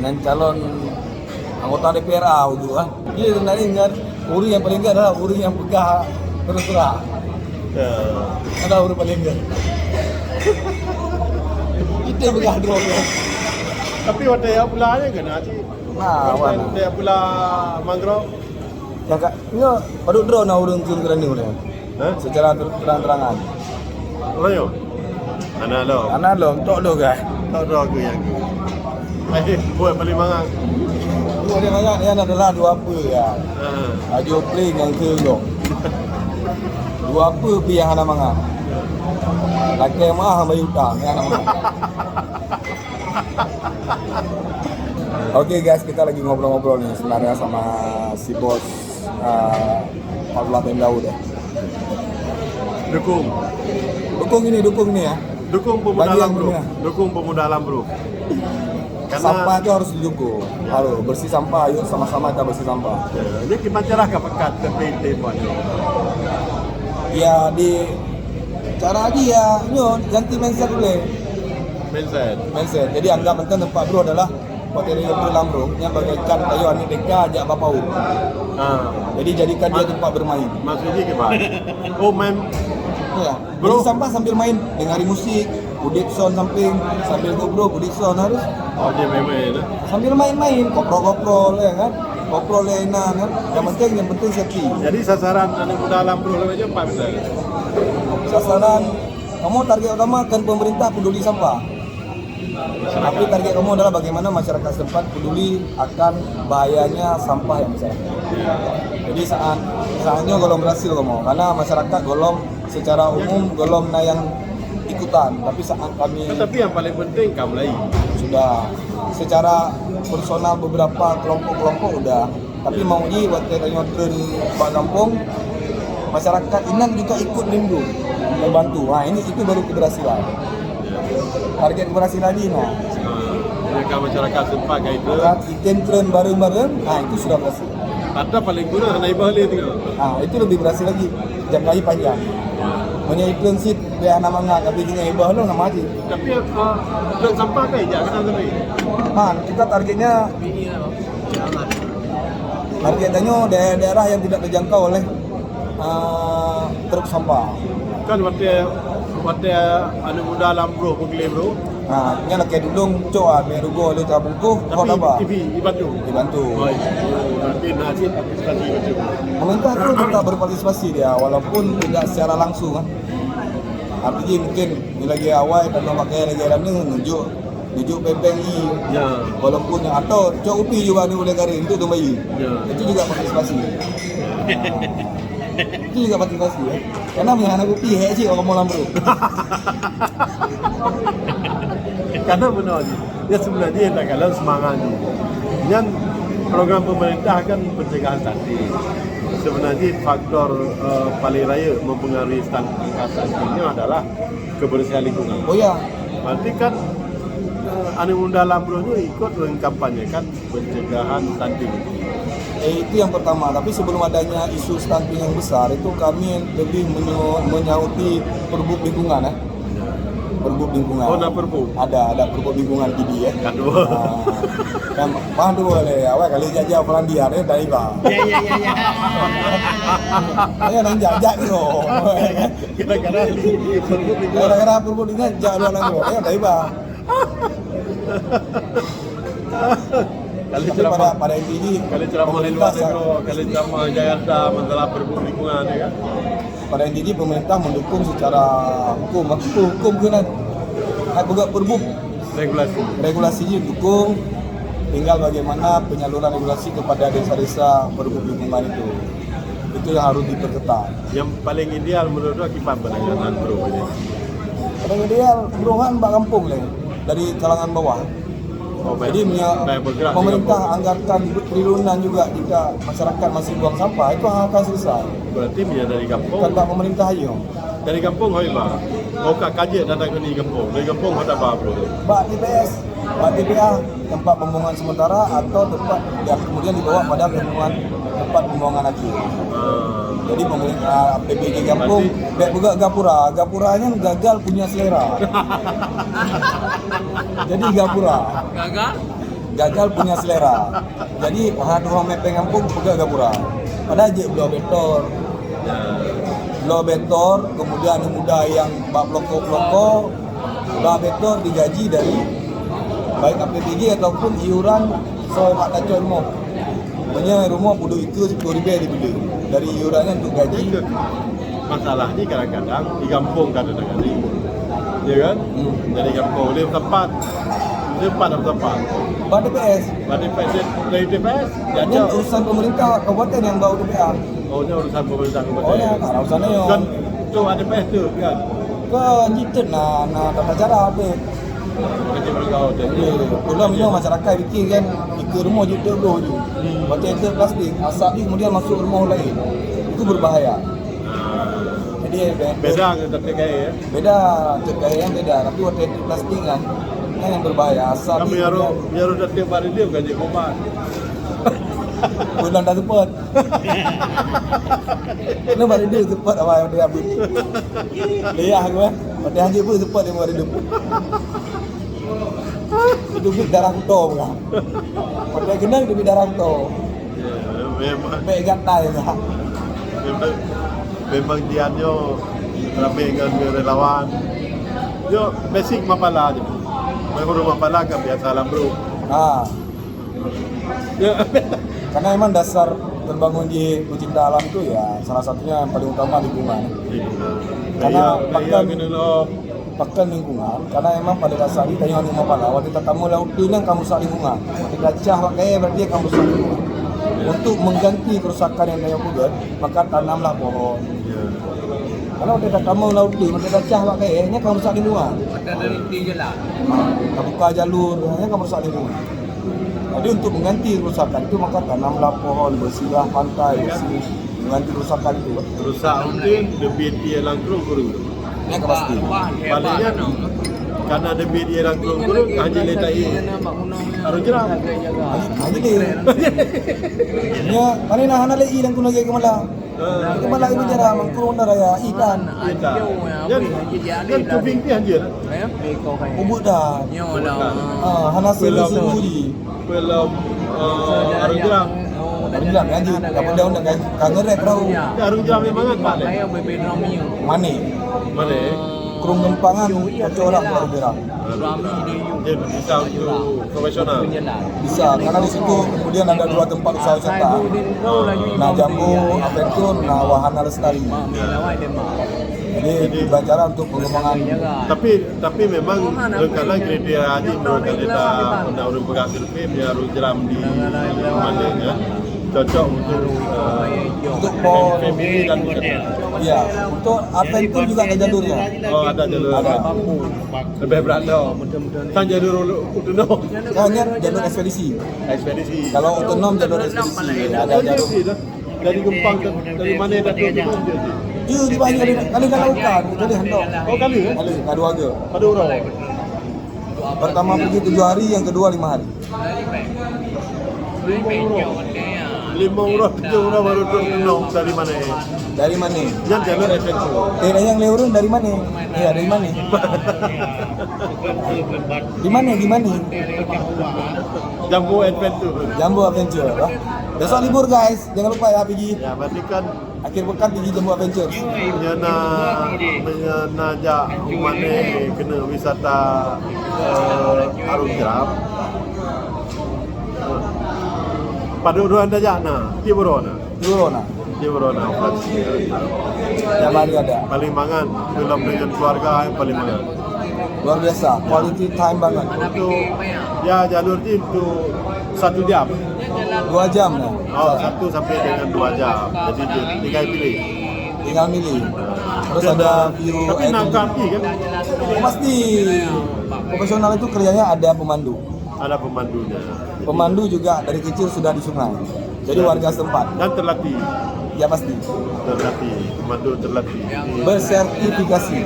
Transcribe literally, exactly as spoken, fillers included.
Ngon calon anggota D P R A ujoe ah. Jadi sebenarnya ingat, ureueng nyang paling ingat adalah ureueng nyang peugah terus terang. Ya. Ada ureueng paling ingat. Itu peugah droe. Tapi watèe ya pula aja kan, Haji? Nah, watèe, wan. Watèe ya pula mangrove. Nyang ka, nyoe padub droe na ureueng kheun keu droeneuh lé? Hah? Secara ter-, terang-terangan. Ureueng nyoe? Hana lom. Hana lom, tok doh, guys. Tok doh aku yang. Eh, buat paling mangat. Buat paling mangat nyan adalah dua apeue, ya. Ha. Haji Opri ngon keu nyoe. Dua apeue pih nyang hana mangat. Lakèe meuah bayeue utang, nyang hana mangat. Oke guys, kita lagi ngobrol-ngobrol nih sebenarnya sama si bos, eh, Abdullah bin Daud ya. Dukung. Dukung ini, dukung ini ya. Dukung pemuda Bagi yang Lambruk. Punya. Dukung pemuda Lambruk. Karena sampah itu harus didukung. Ya. Harus bersih sampah, ayo sama-sama kita bersih sampah. Ya, ini gimana cara ke pekat ke P T buat? Ya, di cara lagi ya, nyo, ganti mindset dulu. Mindset. Mindset. Jadi anggap enten tempat dulu adalah Hotel Hilton Lambruk, nyan bagaikan kayu aneuk deka jak bak paut. Ha. Jadi jadikan dia tempat bermain. Maksudnya gimana? Oh, main. Ya. Bro. Jadi sampah sambil main, dengari musik, udép sound samping, sambil ngobrol, udép sound harus. Oh, dia main-main lah. Sambil main-main, koprol-koprol ya kan. Koprol ya enak kan. Yang penting, yang penting safety. Jadi sasaran aneuk muda Lambruk lebih cepat misalnya. Sasaran, kamu target utama kan pemerintah peduli sampah. Tapi target kamu adalah bagaimana masyarakat setempat peduli akan bahayanya sampah yang besar. Jadi saat saatnya golom berhasil kamu, karena masyarakat golom secara umum golom na yang ikutan, tapi saat kami Tetapi yang paling penting kamu lagi. Sudah secara personal beberapa kelompok-kelompok udah. Tapi mau ji watèe tanyoe treun bak gampông, masyarakat inan juga ikut nimbrung membantu. Ha, ini itu baru keberhasilan. Target keberhasilan ji nah. Ha, menyangka masyarakat sempat ka itu. Maka item treun bareng-bareng, ha, itu sudah berhasil. Atau paling kurang hana ibah lé tengok. Ha, itu lebih berhasil lagi. Jangka panjang. Meunyoe treun sit, biar hana mangat, tapi jingeh ibah lom nama ji. Tapi, uh, treun sampah kan ijak kena tadi. Ha, kita targetnya Target tanyoe daerah-daerah yang tidak terjangkau oleh, ah, truk sampah. Kan watèe, watèe aneuk muda Lambruk peugleh, bro. Ha, nyan lakèe tulông cok, ah, meurugoe lé ka bungkôh, Tapi hot apa? Ibi, ibantu. Ibantu. Oh, iya. Oh, berarti nasib antisipasi betul. Pemerintah tu tetap berpartisipasi dia, walaupun tidak secara langsung, kan. Artinya mungkin ni lagi awai, tanyoe pakai lagi lalu nunjuk Nunjuk pèng-pèng ie. Ya. Walaupun atau cok kupi juga ni boleh garing untuk tu bayi. Ya. Itu juga partisipasi. Itu juga partisipasi ya. Karena meunyo hana kupi, hek cit orang malam tu. Karena benar ni. Ya sebenarnya tak kalau semangat ni. Nyan program pemerintah kan pencegahan stunting. Sebenarnya faktor, eh, paling raya mempengaruhi stunting, stunting ni adalah kebersihan lingkungan. Oh ya. Berarti kan, eh, aneuk muda Lambruk nyoe ikut mengkampanyekan pencegahan stunting. Eh, itu yang pertama. Tapi sebelum adanya isu stunting yang besar, itu kami lebih menyu-, menyauti perbub lingkungan, eh. Perbub lingkungan. Oh, ada perbub? Ada, ada perbub lingkungan P D, eh. Aduh. Ah, kan, paham tu boleh. Awak kali jajah Polandia, eh, dari bang. Ya, ya, ya, ya. Saya nang jajak tu. Kadang-kadang perbub ni. Kadang-kadang perbub ni kan jak luar negeri. Ya, dari bah. Kalau Tapi ceramah, pada, pada intinya, kalau ceramah di luar pemerintah negeri, kalau ceramah Jakarta, masalah perbub lingkungan, ya kan? Pada intinya, pemerintah mendukung secara hukum, hukum, hukum keunan. Hai peugah perbub. Regulasi. Regulasi ji dukung, tinggal bagaimana penyaluran regulasi kepada desa-desa perbub lingkungan itu. Itu yang harus diperketat. Yang paling ideal menurut Tuan kiban pandangan Bro ini? Paling ideal, Bro kan bak kampung leh, dari kalangan bawah. Oh, baik. Jadi, meunyo Baik, bergerak di pemerintah kampung. Anggarkan triliunan juga jika masyarakat masih buang sampah, itu akan selesai. Berarti meunyo dari kampung. Bukan bak pemerintah aja. Dari kampung hoi ba. Oka kaji datang ke ni kampung. Dari kampung hoi ba bro. Bak T P S, bak T P A, tempat pembuangan sementara atau tempat yang kemudian dibawa pada pembuangan, tempat pembuangan akhir. Ah. Jadi pemerintah P B G kampung, Berarti bek peugah gapura. Gapura nyan gagal punya selera. Jadi gapura. Gagal? Gagal punya selera. Jadi, hana tuha mé péng gampông, peugah gapura. Padahai jeuet bloe betor. Bloe betor, kemudian aneuk muda nyang bak peloko-peloko, bloe betor digaji dari baik A P B G ataupun iuran soe bak tacok rumoh. Meunyoe rumoh peuduek ikeue siploh ribèe dibeli. Dari iuran nyan untuk gaji. Masalah jih kadang-kadang di gampông kadang-kadang. Ya kan? Hmm. Jadi gampông dia tempat. Dia tempat apa tempat? Bak T P S. Bak T P S, dari T P S, dia Ini ajak. Urusan pemerintah kabupaten yang bawa T P A. Oh, ini urusan pemerintah kabupaten. Oh, ya, tak ada urusan dia. Kan tu ada T P S tu kan? Kan jiteuet na, na tata cara apa? Kerja mereka hotel. Ya, pulang ni masyarakat fikir kan, ikut rumah juta dua je. Hmm. Hotel itu plastik, asap ni kemudian masuk rumah lain. Itu berbahaya. Jadi, be-, Beda dengan tetek air, ya? Beda, tetek air yang beda. Tapi waktu itu plastik kan, kan yang berbahaya. Asap Kami ni harus, kemudian dia harus tetek baru dia bukan je korban. Pulang dah sempat. Kena baru dia sempat awal dia habis. Lihat aku, eh. Waktu haji pun sempat dia baru dia. Itu bit darah kuto bukan. Waktu kena itu bit darah kuto. Ya, memang. Bek gatai dah. Memang, memang dia nyo ramai dengan relawan. Yo, basic mapala je. Memang mapala kan biasa lam bro. Ha. Ya. Karena emang dasar terbangun di pecinta alam itu ya salah satunya yang paling utama lingkungan. Lingkungan. Karena Iya, bahkan iya, kena lom. Pakon lingkungan, karena emang pada dasar jih tanyoe aneuk mapala, watèe tatamong lam udép nyan ka meurusak lingkungan. Watèe tacah bak kayèe berarti ka meurusak lingkungan. Untuk mengganti kerusakan yang tanyoe peubuet, maka tanamlah pohon. Ya. Kalau watèe tatamong lam udép, watèe tacah bak kayèe, nyan ka meurusak lingkungan. Ada dari jalan. Tabuka jalur, nyan ka meurusak lingkungan. Jadi untuk mengganti kerusakan itu, maka tanamlah pohon, bersihlah pantai, bersih, mengganti kerusakan itu. Rusak mungkin lebih dia langkrung guru. Nyan ka pasti. Palingnya karena debit ie lam kurung-kurung, haji le tai. Arung jeram. Haji, haji le. Nya, mana nak hana le ie lam kurung lagi kemala. Kemala ibu jara mangkurung dah raya ikan. Ikan. Dan, dan tubing ti haji. Ubuk dah. Ah, hana selu-selu ji. Belum, eh, Arung Jeram. Arung Jeram, ya, Ji. Apa dia undang kan? Kangen rek perahu. Ya, Arung Jeram memang kan, Pak, deh? Mana? Mana? Kurung Gempangan, kocok orang Arung Jeram. Dia bisa untuk profesional. Bisa, karena di situ kemudian ada dua tempat usaha wisata. Nah, Jambu Adventure, nah, Wahana Lestari. Jadi, pelajaran untuk pengembangan. Tapi, tapi memang kadang-kadang kriteria haji menurut kita, undang-undang pegang survei, biar Arung Jeram di mana ya. Cocok untuk, eh, untuk family dan wisata. Ya, untuk adventure juga ada jalurnya. Oh, ada jalur. Ada. Lebih berat dah. Kan jalur untuk, untuk no. Hanya jalur ekspedisi. Ekspedisi. Kalau otonom jalur ekspedisi, ada jalur. Dari Gempang ke, dari mana datang tu? Dia di banyak ada, ada dalam hutan, jadi handong. Oh, kali, eh? Kali, ada dua ga. Ada orang. Pertama pergi tujuh hari, yang kedua lima hari. Lima orang, tujuh orang baru turun dari mana, eh? Dari mana? Yang jalur S N C. Eh, yang lewat dari mana? Ya, dari mana? Di mana? Di mana? Jambu Adventure. Jambu Adventure, lah. Besok libur, guys. Jangan lupa ya, pigi. Ya, berarti kan akhir pekan pigi Jambu Adventure. Menyana, menyana jak umane kena wisata, eh, Arung Jeram. Pada uruan dah jak na, tiap uruan na. Tiap uruan na. Tiap uruan na. Tiap hari ada. Paling mangan, belum dengan keluarga, yang paling mangan. Luar biasa, quality time banget. Untuk, ya, jalur ni untuk satu jam. Dua jam lah. Oh, satu sampai dengan dua jam. Jadi dia tinggal pilih. Tinggal milih. Terus ada view tapi air nangkap terjun. Ni kan? Oh, pasti. Profesional itu kerjanya ada pemandu. Ada pemandunya. Pemandu juga dari kecil sudah di sungai. Jadi warga setempat. Dan terlatih. Ya pasti. Terlatih. Pemandu terlatih. Bersertifikasi.